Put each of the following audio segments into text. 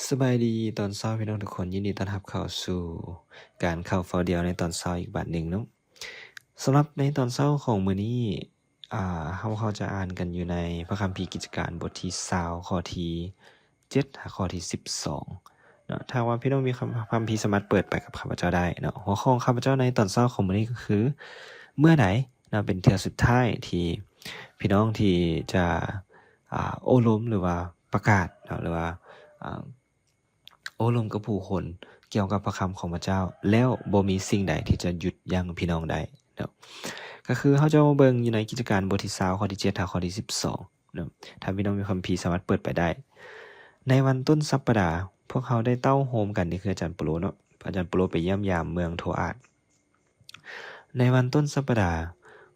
ສະບາຍດີຕອນເຊົ້າພີ່ນ້ອງທຸກຄົນ, ຍິນດີຕ້ອນຮັບເຂົ້າສູ່ການເຂົ້າເຝົ້າດ່ຽວໃນຕອນເຊົ້າອີກບາດໜຶ່ງເນາະ. ສຳລັບໃນຕອນເຊົ້າຂອງມື້ນີ້ ອາ ເຮົາ ເຮົາຈະອ່ານກັນຢູ່ໃນພະຄຳພີກິດຈະການບົດທີຊາວ ຂໍ້ທີເຈັດ ຫາຂໍ້ທີສິບສອງເນາະ. ຖ້າວ່າພີ່ນ້ອງມີຄຳ ຄຳພີສາມາດເປີດໄປກັບຂ້າພະເຈົ້າໄດ້ເນາະ. ຫົວຂໍ້ຂອງຂ້າພະເຈົ້າໃນຕອນເຊົ້າຂອງມື້ນີ້ກໍຄື ເມື່ອໃດ ເນາະ ເປັນເທື່ອສຸດທ້າຍທີ່ພີ່ນ້ອງທີ່ຈະ ອາ ໂອ້ລົມ ຫຼືວ່າປະກາດເນາະ ຫຼືວ່າ ອາ ໂອ້ລົມກັບຜູ້ຄົນກ່ຽວກັບພະຄຳຂອງພະເຈົ້າ ແລ້ວບໍ່ມີສິ່ງໃດທີ່ຈະຢຸດຢັ້ງພີ່ນ້ອງໄດ້ເນາະ. ກໍຄືເຮົາຈະມາເບິ່ງຢູ່ໃນກິດຈະການບົດທີຊາວ ຂໍ້ທີເຈັດ ຫາຂໍ້ທີສິບສອງເນາະ. ຖ້າພີ່ນ້ອງມີຄຳພີສາມາດເປີດໄປໄດ້. ໃນວັນຕົ້ນສັບປະດາ ພວກເຮົາໄດ້ເຕົ້າໂຮມກັນ, ນີ້ຄືອາຈານໂປໂລເນາະ, ອາຈານໂປໂລໄປຢ້ຽມຢາມເມືອງໂທອາດ. ໃນວັນຕົ້ນສັບປະດາ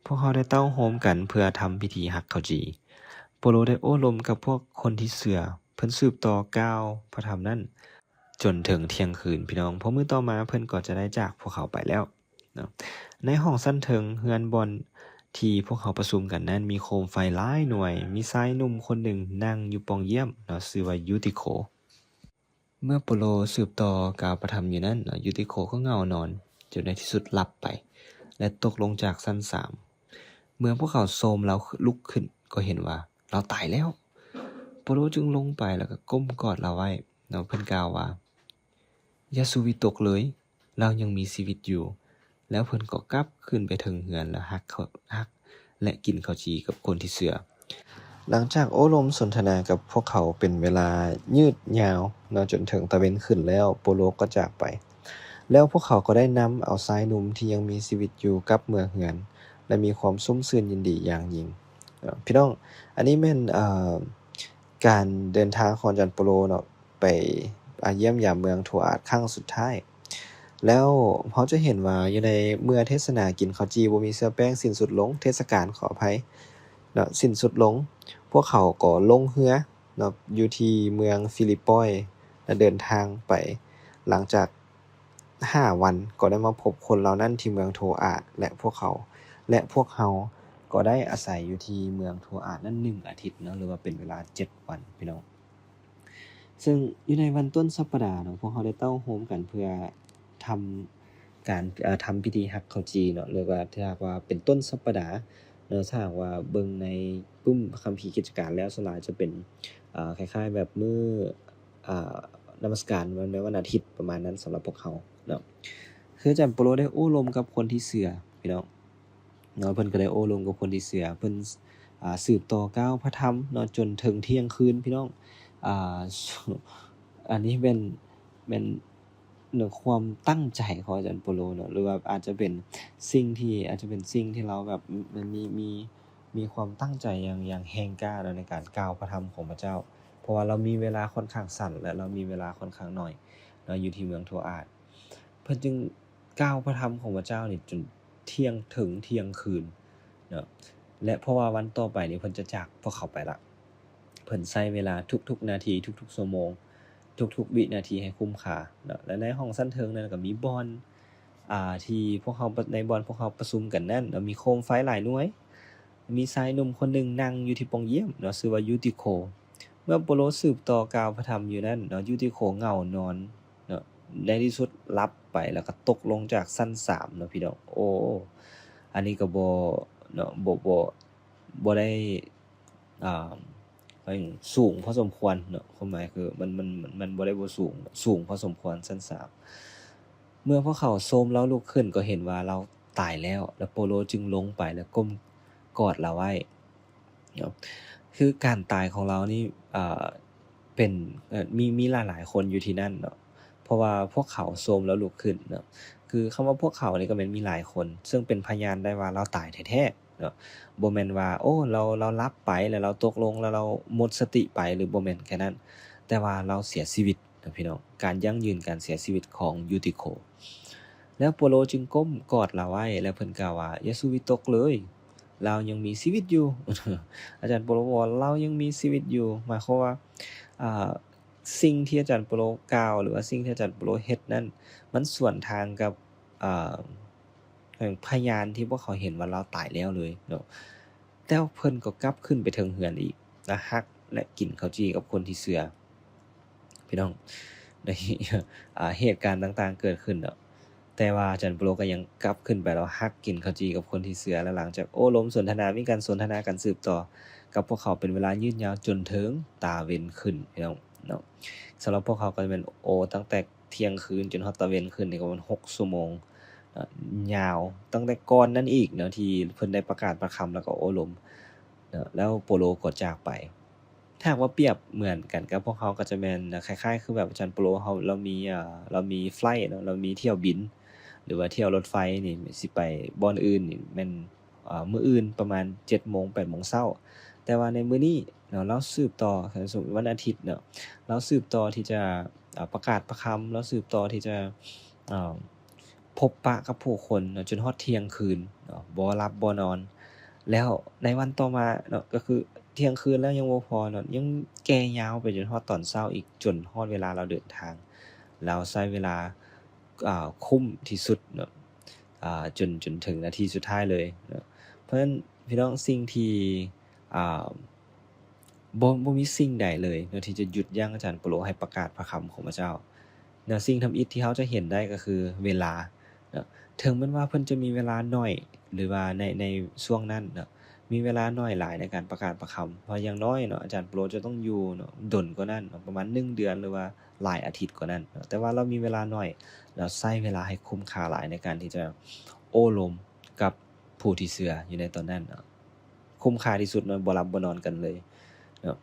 ພວກເຮົາໄດ້ເຕົ້າໂຮມກັນເພື່ອທຳພິທີຫັກເຂົ້າຈີ່. ໂປໂລໄດ້ໂອ້ລົມກັບພວກຄົນທີ່ເຊື່ອ. ເພິ່ນສືບຕໍ່ກ່າວພະທຳນັ້ນຈົນເຖິງທ່ຽງຄືນ, ພີ່ນ້ອງ. ພໍມື້ຕໍ່ມາເພິ່ນກໍຈະໄດ້ຈາກພວກເຮົາໄປແລ້ວເນາະ. ໃນຫ້ອງຊັ້ນເທິງເຮືອນບ່ອນທີ່ພວກເຮົາປະຊຸມກັນນັ້ນ ມີໂຄມໄຟຫຼາຍໜ່ວຍ. ມີຊາຍໜຸ່ມຄົນໜຶ່ງນັ່ງຢູ່ປ່ອງຢ້ຽມເນາະ, ຊື່ວ່າຢູຕິໂຄ. ເມື່ອໂປໂລສືບຕໍ່ກ່າວພະທຳຢູ່ນັ້ນເນາະ, ຢູຕິໂຄກໍເຫງົານອນ ຈົນໃນທີ່ສຸດຫຼັບໄປ ແລະ ຕົກລົງຈາກຊັ້ນສາມ. ເມື່ອພວກເຂົາໂຊມລາວລຸກຂຶ້ນ ກໍເຫັນວ່າລາວຕາຍແລ້ວ. ໂປໂລຈຶ່ງລົງໄປ ແລ້ວກໍກົ້ມກອດລາວໄວ້ເນາະ. ເພິ່ນກ່າວວ່າ, ຢ່າສູ່ວິຕົກເລີຍ, ລາວຍັງມີຊີວິດຢູ່. ແລ້ວເພິ່ນກໍກັບຂຶ້ນໄປເທິງເຮືອນ ແລ້ວຫັກເຂົ້າ ຫັກ ແລະ ກິນເຂົ້າຈີ່ກັບຄົນທີ່ເຊື່ອ. ຫຼັງຈາກໂອ້ລົມສົນທະນາກັບພວກເຂົາເປັນເວລາຍືດຍາວເນາະ ຈົນເຖິງຕາເວັນຂຶ້ນແລ້ວ, ໂປໂລກໍຈາກໄປ. ແລ້ວພວກເຂົາກໍໄດ້ນຳເອົາຊາຍໜຸ່ມທີ່ຍັງມີຊີວິດຢູ່ກັບເມືອເຮືອນ ແລະ ມີຄວາມຊຸ່ມຊື່ນຍິນດີຢ່າງຍິ່ງເນາະ. ພີ່ນ້ອງ, ອັນນີ້ແມ່ນ ເອີ ການເດີນທາງຂອງອາຈານໂປໂລເນາະ ໄປ ອາ ຢ້ຽມຢາມເມືອງໂທອາດຄັ້ງສຸດທ້າຍ. ແລ້ວເຮົາຈະເຫັນວ່າຢູ່ໃນເມື່ອເທດສະໜາກິນເຂົ້າຈີ່ບໍ່ມີເຊື້ອແປ້ງສິ້ນສຸດລົງ, ເທດສະການ ຂໍອະໄພເນາະ ສິ້ນສຸດລົງ, ພວກເຂົາກໍລົງເຮືອເນາະ ຢູ່ທີ່ເມືອງຟີລິບປອຍ ແລະ ເດີນທາງໄປ. ຫຼັງຈາກຫ້າວັນ ກໍໄດ້ມາພົບຄົນເຫຼົ່ານັ້ນທີ່ເມືອງໂທອາດ ແລະ ພວກເຂົາ ແລະ ພວກເຮົາກໍໄດ້ອາໄສຢູ່ທີ່ເມືອງໂທອາດນັ້ນໜຶ່ງອາທິດເນາະ ຫຼືວ່າເປັນເວລາເຈັດວັນ ພີ່ນ້ອງ. ເຊິ່ງຢູ່ໃນວັນຕົ້ນສັບປະດາເນາະ ພວກເຮົາໄດ້ເຕົ້າໂຮມກັນເພື່ອທຳການ ເອີ ທຳພິທີຫັກເຂົ້າຈີ່ເນາະ ຫຼືວ່າຖ້າຫາກວ່າເປັນຕົ້ນສັບປະດາເນາະ ຖ້າຫາກວ່າເບິ່ງໃນປຶ້ມຄຳພີກິດຈະການແລ້ວ ສ່ວນຫຼາຍຈະເປັນ ເອີ ຄ້າຍໆແບບມື້ ອາ ນະມັດສະການໃນວັນອາທິດ ປະມານນັ້ນ ສຳລັບພວກເຮົາເນາະ. ຄືອາຈານໂປໂລໄດ້ໂອ້ລົມກັບຄົນທີ່ເຊື່ອ ພີ່ນ້ອງ ເນາະ, ເພິ່ນກໍໄດ້ໂອ້ລົມກັບຄົນທີ່ເຊື່ອ, ເພິ່ນ ອາ ສືບຕໍ່ກ່າວພະທຳເນາະ ຈົນເຖິງທ່ຽງຄືນ ພີ່ນ້ອງ. ອາ ອັນນີ້ແມ່ນ ແມ່ນຄວາມຕັ້ງໃຈຂອງອາຈານໂປໂລເນາະ ຫຼືວ່າອາດຈະເປັນສິ່ງທີ່ ອາດຈະເປັນສິ່ງທີ່ລາວແບບ ມີ ມີ ມີ ມີຄວາມຕັ້ງໃຈຢ່າງ ຢ່າງແຮງກ້າເນາະ ໃນການກ່າວພະທຳຂອງພະເຈົ້າ, ເພາະວ່າລາວມີເວລາຂ້ອນຂ້າງສັ້ນ ແລະ ລາວມີເວລາຂ້ອນຂ້າງໜ້ອຍເນາະ ຢູ່ທີ່ເມືອງໂທອາດ. ເພິ່ນຈຶ່ງ ກ່າວພະທຳຂອງພະເຈົ້ານີ້ຈົນທ່ຽງ ເຖິງທ່ຽງຄືນເນາະ ແລະ ເພາະວ່າວັນຕໍ່ໄປນີ້ເພິ່ນຈະຈາກພວກເຂົາໄປລະ. ເພິ່ນໃຊ້ເວລາທຸກໆນາທີ ທຸກໆຊົ່ວໂມງ ທຸກໆວິນາທີໃຫ້ຄຸ້ມຄ່າເນາະ. ແລະ ໃນຫ້ອງຊັ້ນເທິງນັ້ນກໍມີບ່ອນ ອາ ທີ່ພວກເຮົາ ໃນບ່ອນພວກເຮົາປະຊຸມກັນນັ້ນເນາະ ມີໂຄມໄຟຫຼາຍໜ່ວຍ. ມີຊາຍໜຸ່ມຄົນໜຶ່ງນັ່ງຢູ່ທີ່ປ່ອງຢ້ຽມເນາະ ຊື່ວ່າຢູຕິໂຄ. ເມື່ອໂປໂລສືບຕໍ່ກ່າວພະທຳຢູ່ນັ້ນເນາະ ຢູຕິໂຄເຫງົານອນເນາະ ໃນທີ່ສຸດຫຼັບໄປ ແລ້ວກໍຕົກລົງຈາກຊັ້ນສາມເນາະ ພີ່ນ້ອງ. ໂອ້ ອັນນີ້ກໍບໍ່ເນາະ ບໍ່ ບໍ່ ບໍ່ໄດ້ ອາ ສູງພໍສົມຄວນເນາະ, ຄວາມໝາຍຄືມັນ ມັນ ມັນ ມັນບໍ່ໄດ້ບໍ່ສູງ ສູງພໍສົມຄວນ ຊັ້ນສາມ. ເມື່ອພວກເຂົາໂຊມລາວລຸກຂຶ້ນ ກໍເຫັນວ່າລາວຕາຍແລ້ວ ແລະ ໂປໂລຈຶ່ງລົງໄປ ແລະ ກົ້ມກອດລາວໄວ້ເນາະ. ຄືການຕາຍຂອງລາວນີ້ ເປັນ ມີ ມີຫຼາຍໆຄົນຢູ່ທີ່ນັ້ນເນາະ ເພາະວ່າພວກເຂົາໂຊມລາວລຸກຂຶ້ນເນາະ. ຄືຄຳວ່າພວກເຂົານີ້ກໍແມ່ນມີຫຼາຍຄົນ ເຊິ່ງເປັນພະຍານໄດ້ວ່າລາວຕາຍແທ້ໆເນາະ. ບໍ່ແມ່ນວ່າ ໂອ້ ລາວ ລາວຫຼັບໄປ ແລ້ວລາວຕົກລົງ ແລ້ວລາວໝົດສະຕິໄປ ຫຼື ບໍ່ແມ່ນແຄ່ນັ້ນ, ແຕ່ວ່າລາວເສຍຊີວິດເນາະ ພີ່ນ້ອງ. ການຢັ້ງຢືນການເສຍຊີວິດຂອງຢູຕິໂຄ. ແລ້ວໂປໂລຈຶ່ງກົ້ມກອດລາວໄວ້ ແລ້ວເພິ່ນກ່າວວ່າ, ຢ່າສູ່ວິຕົກເລີຍ, ລາວຍັງມີຊີວິດຢູ່. ອາຈານໂປໂລບອກວ່າ ລາວຍັງມີຊີວິດຢູ່ ໝາຍຄວາມວ່າ ອາ ສິ່ງທີ່ອາຈານໂປໂລກ່າວ ຫຼືວ່າສິ່ງທີ່ອາຈານໂປໂລເຮັດນັ້ນ ມັນສວນທາງກັບ ອາ ພະຍານທີ່ພວກເຂົາເຫັນວ່າລາວຕາຍແລ້ວເລີຍເນາະ. ແລ້ວເພິ່ນກໍກັບຂຶ້ນໄປເທິງເຮືອນອີກ ແລະ ຮັກ ແລະ ກິນເຂົ້າຈີ່ກັບຄົນທີ່ເຊື່ອ. ພີ່ນ້ອງ ໄດ້ ອ່າ ເຫດການຕ່າງໆເກີດຂຶ້ນເນາະ. ແຕ່ວ່າອາຈານໂປໂລກໍຍັງກັບຂຶ້ນໄປ ແລ້ວຮັກກິນເຂົ້າຈີ່ກັບຄົນທີ່ເຊື່ອ ແລ້ວຫຼັງຈາກໂອ້ລົມສົນທະນາ ມີການສົນທະນາກັນສືບຕໍ່ກັບພວກເຂົາເປັນເວລາຍືດຍາວຈົນເຖິງຕາເວັນຂຶ້ນ ພີ່ນ້ອງເນາະ. ສຳລັບພວກເຂົາກໍແມ່ນໂອ້ຕັ້ງແຕ່ທ່ຽງຄືນຈົນຮອດຕາເວັນຂຶ້ນ ນີ້ກໍປະມານຫົກຊົ່ວໂມງເນາະ ຍາວ ຕັ້ງແຕ່ກ່ອນນັ້ນອີກເນາະ ທີ່ເພິ່ນໄດ້ປະກາດພະຄຳ ແລ້ວກໍໂອ້ລົມເນາະ ແລ້ວໂປໂລກໍຈາກໄປ. ຖ້າຫາກວ່າປຽບເໝືອນກັນກັບພວກເຮົາ ກໍຈະແມ່ນ ເອີ ຄ້າຍໆຄືແບບອາຈານໂປໂລເຮົາ ລາວມີ ເອີ ລາວມີໄຟລ໌ເນາະ ລາວມີຖ້ຽວບິນ ຫຼືວ່າຖ້ຽວລົດໄຟນີ້ ຊິໄປບ່ອນອື່ນນີ້ແມ່ນ ເອີ ມື້ອື່ນປະມານເຈັດໂມງ ແປດໂມງເຊົ້າ. ແຕ່ວ່າໃນມື້ນີ້ເນາະ ລາວສືບຕໍ່ ສົມມຸດວັນອາທິດເນາະ ລາວສືບຕໍ່ທີ່ຈະ ເອີ ປະກາດພະຄຳ ລາວສືບຕໍ່ທີ່ຈະ ເອີ ພົບປະກັບຜູ້ຄົນເນາະ ຈົນຮອດທ່ຽງຄືນເນາະ ບໍ່ຫຼັບບໍ່ນອນ. ແລ້ວໃນວັນຕໍ່ມາເນາະ ກໍຄືທ່ຽງຄືນແລ້ວຍັງບໍ່ພໍເນາະ ຍັງແກ່ຍາວໄປຈົນຮອດຕອນເຊົ້າອີກ ຈົນຮອດເວລາລາວເດີນທາງ. ລາວໃຊ້ເວລາ ອ່າ ຄຸ້ມທີ່ສຸດເນາະ ອ່າ ຈົນ ຈົນເຖິງນາທີສຸດທ້າຍເລີຍເນາະ. ເພາະສະນັ້ນ ພີ່ນ້ອງ ສິ່ງທີ່ ອ່າ ບໍ່ ບໍ່ມີສິ່ງໃດເລີຍເນາະ ທີ່ຈະຢຸດຢັ້ງອາຈານໂປໂລໃຫ້ປະກາດພະຄຳຂອງພະເຈົ້າເນາະ. ສິ່ງທຳອິດທີ່ເຮົາຈະເຫັນໄດ້ກໍຄືເວລາເນາະ. ເຖິງແມ່ນວ່າເພິ່ນຈະມີເວລາໜ້ອຍ ຫຼືວ່າໃນ ໃນຊ່ວງນັ້ນເນາະ ມີເວລາໜ້ອຍຫຼາຍໃນການປະກາດພະຄຳ ເພາະຢ່າງໜ້ອຍເນາະ ອາຈານໂປໂລຈະຕ້ອງຢູ່ເນາະ ດົນກວ່ານັ້ນເນາະ ປະມານໜຶ່ງເດືອນ ຫຼືວ່າຫຼາຍອາທິດກວ່ານັ້ນເນາະ. ແຕ່ວ່າລາວມີເວລາໜ້ອຍ ລາວໃຊ້ເວລາໃຫ້ຄຸ້ມຄ່າຫຼາຍໃນການທີ່ຈະໂອ້ລົມກັບຜູ້ທີ່ເຊື່ອຢູ່ໃນຕອນນັ້ນເນາະ. ຄຸ້ມຄ່າທີ່ສຸດເນາະ ບໍ່ຫຼັບບໍ່ນອນກັນເລີຍເນາະ.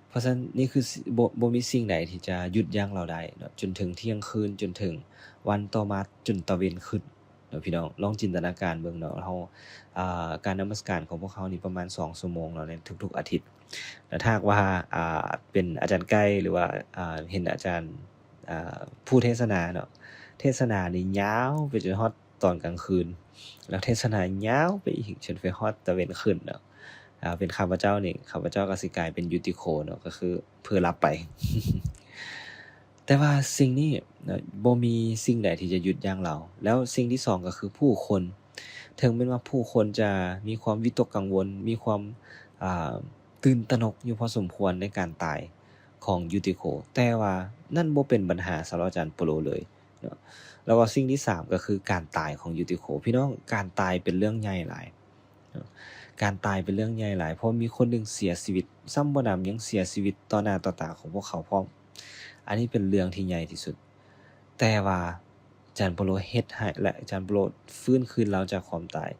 ເພາະສະນັ້ນ ນີ້ຄື ບໍ່ ບໍ່ມີສິ່ງໃດທີ່ຈະຢຸດຢັ້ງລາວໄດ້ເນາະ ຈົນເຖິງທ່ຽງຄືນ ຈົນເຖິງວັນຕໍ່ມາ ຈົນຕາເວັນຂຶ້ນເນາະ ພີ່ນ້ອງ. ລອງຈິນຕະນາການເບິ່ງເນາະ ເຮົາ ອ່າ ການນະມັດສະການຂອງພວກເຮົານີ້ປະມານສອງຊົ່ວໂມງເນາະ ໃນທຸກໆອາທິດ. ແລ້ວຖ້າຫາກວ່າ ອ່າ ເປັນອາຈານໄກ່ ຫຼືວ່າ ອ່າ ເຫັນອາຈານ ອ່າ ຜູ້ເທດສະໜາເນາະ ເທດສະໜານີ້ຍາວໄປຈົນຮອດ ຕອນກາງຄືນ ແລ້ວເທດສະນາຍາວໄປອີກ ຈົນໄປຮອດຕາເວັນຂຶ້ນເນາະ. ອ່າ ເປັນຂ້າພະເຈົ້ານີ້ ຂ້າພະເຈົ້າກໍຊິກາຍເປັນຢູຕິໂຄເນາະ ກໍຄືເຜີຫຼັບໄປ. ແຕ່ວ່າສິ່ງນີ້ເນາະ ບໍ່ມີສິ່ງໃດທີ່ຈະຢຸດຢັ້ງລາວ. ແລ້ວສິ່ງທີສອງກໍຄືຜູ້ຄົນ ເຖິງແມ່ນວ່າຜູ້ຄົນຈະມີຄວາມວິຕົກກັງວົນ ມີຄວາມ ອ່າ ຕື່ນຕະໜົກຢູ່ພໍສົມຄວນໃນການຕາຍຂອງຢູຕິໂຄ ແຕ່ວ່ານັ້ນບໍ່ເປັນບັນຫາສຳລັບອາຈານໂປໂລເລີຍ. ເນາະ ແລ້ວກໍສິ່ງທີສາມກໍຄືການຕາຍຂອງຢູຕິໂຄ. ພີ່ນ້ອງ ການຕາຍເປັນເລື່ອງໃຫຍ່ຫຼາຍເນາະ ການຕາຍເປັນເລື່ອງໃຫຍ່ຫຼາຍ ເພາະມີຄົນໜຶ່ງເສຍຊີວິດ ຊ້ຳບໍ່ໜຳຍັງເສຍຊີວິດຕໍ່ໜ້າຕໍ່ຕາຂອງພວກເຂົາພ້ອມ. ອັນນີ້ເປັນເລື່ອງທີ່ໃຫຍ່ທີ່ສຸດ ແຕ່ວ່າອາຈານໂປໂລເຮັດໃຫ້ ແລະ ອາຈານໂປໂລຟື້ນຄືນລາວຈາກຄວາມຕາຍ.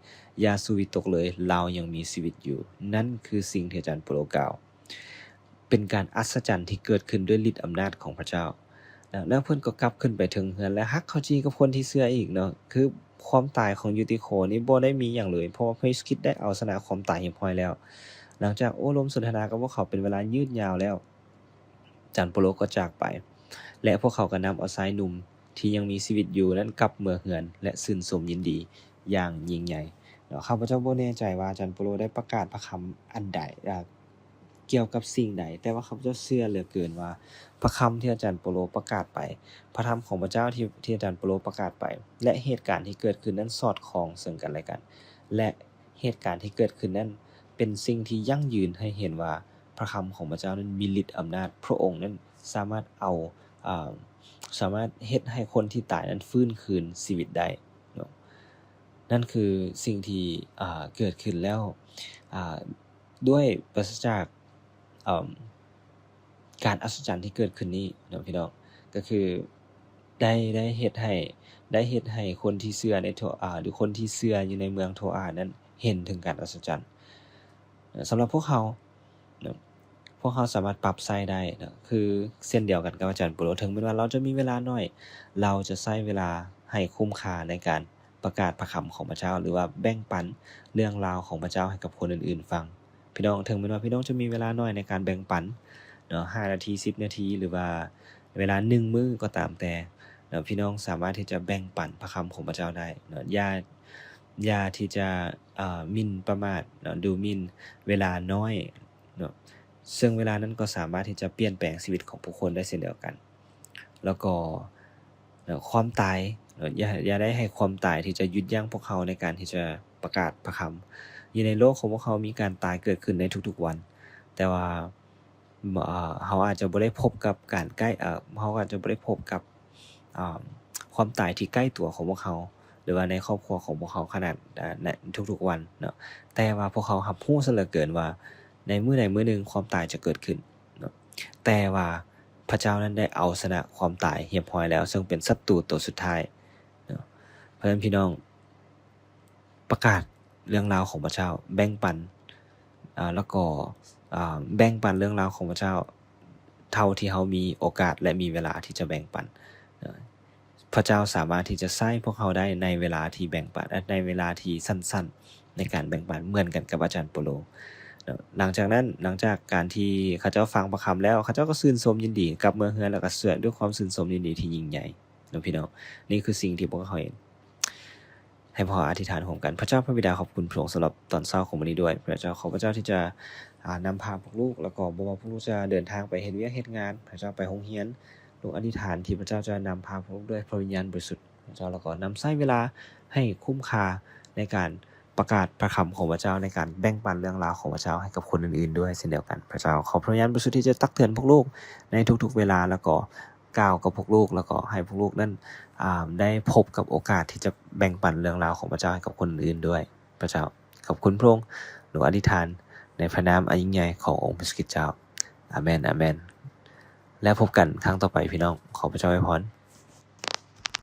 ຢ່າສູ່ວິຕົກເລີຍ ລາວຍັງມີຊີວິດຢູ່. ນັ້ນຄືສິ່ງທີ່ອາຈານໂປໂລກ່າວ. ເປັນການອັດສະຈັນທີ່ເກີດຂຶ້ນດ້ວຍລິດອຳນາດຂອງພະເຈົ້າ ແລ້ວເພິ່ນກໍກັບຂຶ້ນໄປເທິງເຮືອນ ແລະ ຮັກເຂົ້າຈີ່ກັບຄົນທີ່ເຊື່ອອີກເນາະ. ຄືຄວາມຕາຍຂອງຢູຕິໂຄນີ້ບໍ່ໄດ້ມີຫຍັງເລີຍ ເພາະວ່າພະເຢຊູຄຣິດໄດ້ເອົາຊະນະຄວາມຕາຍຮຽບຮ້ອຍແລ້ວ. ຫຼັງຈາກໂອ້ລົມສົນທະນາກັບພວກເຂົາເປັນເວລາຍືດຍາວແລ້ວ ອາຈານໂປໂລກໍຈາກໄປ ແລະ ພວກເຂົາກໍນຳເອົາຊາຍໜຸ່ມທີ່ຍັງມີຊີວິດຢູ່ນັ້ນກັບເມືອເຮືອນ ແລະ ຊື່ນຊົມຍິນດີຢ່າງຍິ່ງໃຫຍ່ເນາະ. ຂ້າພະເຈົ້າບໍ່ແນ່ໃຈວ່າອາຈານໂປໂລໄດ້ປະກາດພະຄຳອັນໃດ ອ່າ ກ່ຽວກັບສິ່ງໃດ, ແຕ່ວ່າຂ້າພະເຈົ້າເຊື່ອເຫຼືອເກີນວ່າ ພະຄຳທີ່ອາຈານໂປໂລປະກາດໄປ, ພະທຳຂອງພະເຈົ້າທີ່ ທີ່ອາຈານໂປໂລປະກາດໄປ ແລະ ເຫດການທີ່ເກີດຂຶ້ນນັ້ນສອດຄ່ອງເຊິ່ງກັນແລະກັນ ແລະ ເຫດການທີ່ເກີດຂຶ້ນນັ້ນເປັນສິ່ງທີ່ຢັ້ງຢືນໃຫ້ເຫັນວ່າ ພະຄຳຂອງພະເຈົ້ານັ້ນມີລິດອຳນາດ, ພະອົງນັ້ນສາມາດເອົາ ອາ ສາມາດເຮັດໃຫ້ຄົນທີ່ຕາຍນັ້ນຟື້ນຄືນຊີວິດໄດ້ເນາະ. ນັ້ນຄືສິ່ງທີ່ ອາ ເກີດຂຶ້ນແລ້ວ ອາ ດ້ວຍປາສະຈາກ ເອີ່ມ ການອັດສະຈັນທີ່ເກີດຂຶ້ນນີ້ເນາະ ພີ່ນ້ອງ ກໍຄືໄດ້ ໄດ້ເຮັດໃຫ້ ໄດ້ເຮັດໃຫ້ຄົນທີ່ເຊື່ອໃນໂທອາ ຫຼື ຄົນທີ່ເຊື່ອຢູ່ໃນເມືອງໂທອານັ້ນເຫັນເຖິງການອັດສະຈັນ. ສຳລັບພວກເຮົາເນາະ ພວກເຮົາສາມາດປັບໃຊ້ໄດ້ເນາະ ຄືເຊັ່ນດຽວກັນກັບອາຈານໂປໂລ ເຖິງແມ່ນວ່າເຮົາຈະມີເວລາໜ້ອຍ ເຮົາຈະໃຊ້ເວລາໃຫ້ຄຸ້ມຄ່າໃນການ ປະກາດພະຄຳຂອງພະເຈົ້າ ຫຼືວ່າແບ່ງປັນເລື່ອງລາວຂອງພະເຈົ້າໃຫ້ກັບຄົນອື່ນໆຟັງ. ພີ່ນ້ອງ ເຖິງແມ່ນວ່າພີ່ນ້ອງຈະມີເວລາໜ້ອຍໃນການແບ່ງປັນເນາະ ຫ້ານາທີ ສິບນາທີ ຫຼືວ່າເວລາໜຶ່ງມື້ກໍຕາມແຕ່ເນາະ ພີ່ນ້ອງສາມາດທີ່ຈະແບ່ງປັນພະຄຳຂອງພະເຈົ້າໄດ້ເນາະ. ຢ່າ ຢ່າທີ່ຈະ ເອີ່ ໝິ່ນປະໝາດເນາະ ດູໝິ່ນເວລານ້ອຍເນາະ ເຊິ່ງເວລານັ້ນກໍສາມາດທີ່ຈະປ່ຽນແປງຊີວິດຂອງຜູ້ຄົນໄດ້ເຊັ່ນດຽວກັນ. ແລ້ວກໍ ເນາະ ຄວາມຕາຍເນາະ ຢ່າ ຢ່າໄດ້ໃຫ້ຄວາມຕາຍທີ່ຈະຢຸດຢັ້ງພວກເຮົາໃນການທີ່ຈະປະກາດພະຄຳ. ຢູ່ໃນໂລກຂອງພວກເຮົາມີການຕາຍເກີດຂຶ້ນໃນທຸກໆວັນ, ແຕ່ວ່າ ບໍ່ ເຮົາອາດຈະບໍ່ໄດ້ພົບກັບການໃກ້ ເຮົາອາດຈະບໍ່ໄດ້ພົບກັບ ອາ ຄວາມຕາຍທີ່ໃກ້ຕົວຂອງພວກເຮົາ ຫຼືວ່າໃນຄອບຄົວຂອງພວກເຮົາຂະໜາດ ອາ ໃນທຸກໆວັນເນາະ, ແຕ່ວ່າພວກເຮົາຮັບຮູ້ຊະເຫຼືອເກີນວ່າ ໃນມື້ໃດມື້ໜຶ່ງຄວາມຕາຍຈະເກີດຂຶ້ນເນາະ. ແຕ່ວ່າພະເຈົ້ານັ້ນໄດ້ເອົາຊະນະຄວາມຕາຍຮຽບຮ້ອຍແລ້ວ, ເຊິ່ງເປັນສັດຕູໂຕສຸດທ້າຍເນາະ. ເພາະສະນັ້ນພີ່ນ້ອງ ປະກາດເລື່ອງລາວຂອງພະເຈົ້າ, ແບ່ງປັນ ອາ ແລ້ວກໍ ອາ ແບ່ງປັນເລື່ອງລາວຂອງພະເຈົ້າ ເທົ່າທີ່ເຮົາມີໂອກາດ ແລະ ມີເວລາທີ່ຈະແບ່ງປັນ. ພະເຈົ້າສາມາດທີ່ຈະໃຊ້ພວກເຮົາໄດ້ໃນເວລາທີ່ແບ່ງປັນ ໃນເວລາທີ່ສັ້ນໆ ໃນການແບ່ງປັນ ເໝືອນກັນກັບອາຈານໂປໂລ. ຫຼັງຈາກນັ້ນ, ຫຼັງຈາກການທີ່ເຂົາເຈົ້າຟັງພະຄຳແລ້ວ, ເຂົາເຈົ້າກໍຊື່ນຊົມຍິນດີກັບເມືອເຮືອນ ແລ້ວກໍເຊື່ອດ້ວຍຄວາມຊື່ນຊົມຍິນດີທີ່ຍິ່ງໃຫຍ່ເນາະ ພີ່ນ້ອງ. ນີ້ຄືສິ່ງທີ່ພວກເຮົາເຫັນ. ໃຫ້ພວກເຮົາອະທິຖານຮ່ວມກັນ. ພະເຈົ້າພະບິດາ, ຂອບຄຸນພະອົງສຳລັບຕອນເຊົ້າຂອງມື້ນີ້ດ້ວຍ. ພະເຈົ້າ, ຂໍພະເຈົ້າທີ່ຈະ ອາ ນຳພາພວກລູກ, ແລ້ວກໍບໍ່ວ່າພວກລູກຈະເດີນທາງໄປເຮັດວຽກເຮັດງານ, ພະເຈົ້າໄປໂຮງຮຽນ, ລູກອະທິຖານທີ່ພະເຈົ້າຈະນຳພາພວກລູກດ້ວຍພະວິນຍານບໍລິສຸດ, ພະເຈົ້າ, ແລ້ວກໍນຳໃຊ້ເວລາໃຫ້ຄຸ້ມຄ່າໃນການປະກາດພະຄຳຂອງພະເຈົ້າ, ໃນການແບ່ງປັນເລື່ອງລາວຂອງພະເຈົ້າໃຫ້ກັບຄົນອື່ນໆດ້ວຍເຊັ່ນດຽວກັນ. ພະເຈົ້າ, ຂໍພະວິນຍານບໍລິສຸດທີ່ຈະຕັກເຕືອນພວກລູກໃນທຸກໆເວລາ, ແລ້ວກໍ ກ່າວກັບພວກລູກ ແລ້ວກໍໃຫ້ພວກລູກນັ້ນ ອາ ໄດ້ພົບກັບໂອກາດທີ່ຈະແບ່ງປັນເລື່ອງລາວຂອງພະເຈົ້າໃຫ້ກັບຄົນອື່ນໆດ້ວຍ. ພະເຈົ້າ, ຂອບຄຸນພະອົງ. ລູກອະທິຖານໃນພະນາມອັນຍິ່ງໃຫຍ່ຂອງອົງພະເຢຊູຄຣິດເຈົ້າ. ອາເມນ, ອາເມນ. ແລ້ວພົບກັນຄັ້ງຕໍ່ໄປ, ພີ່ນ້ອງ. ຂໍພະເຈົ້າອວຍພອນ.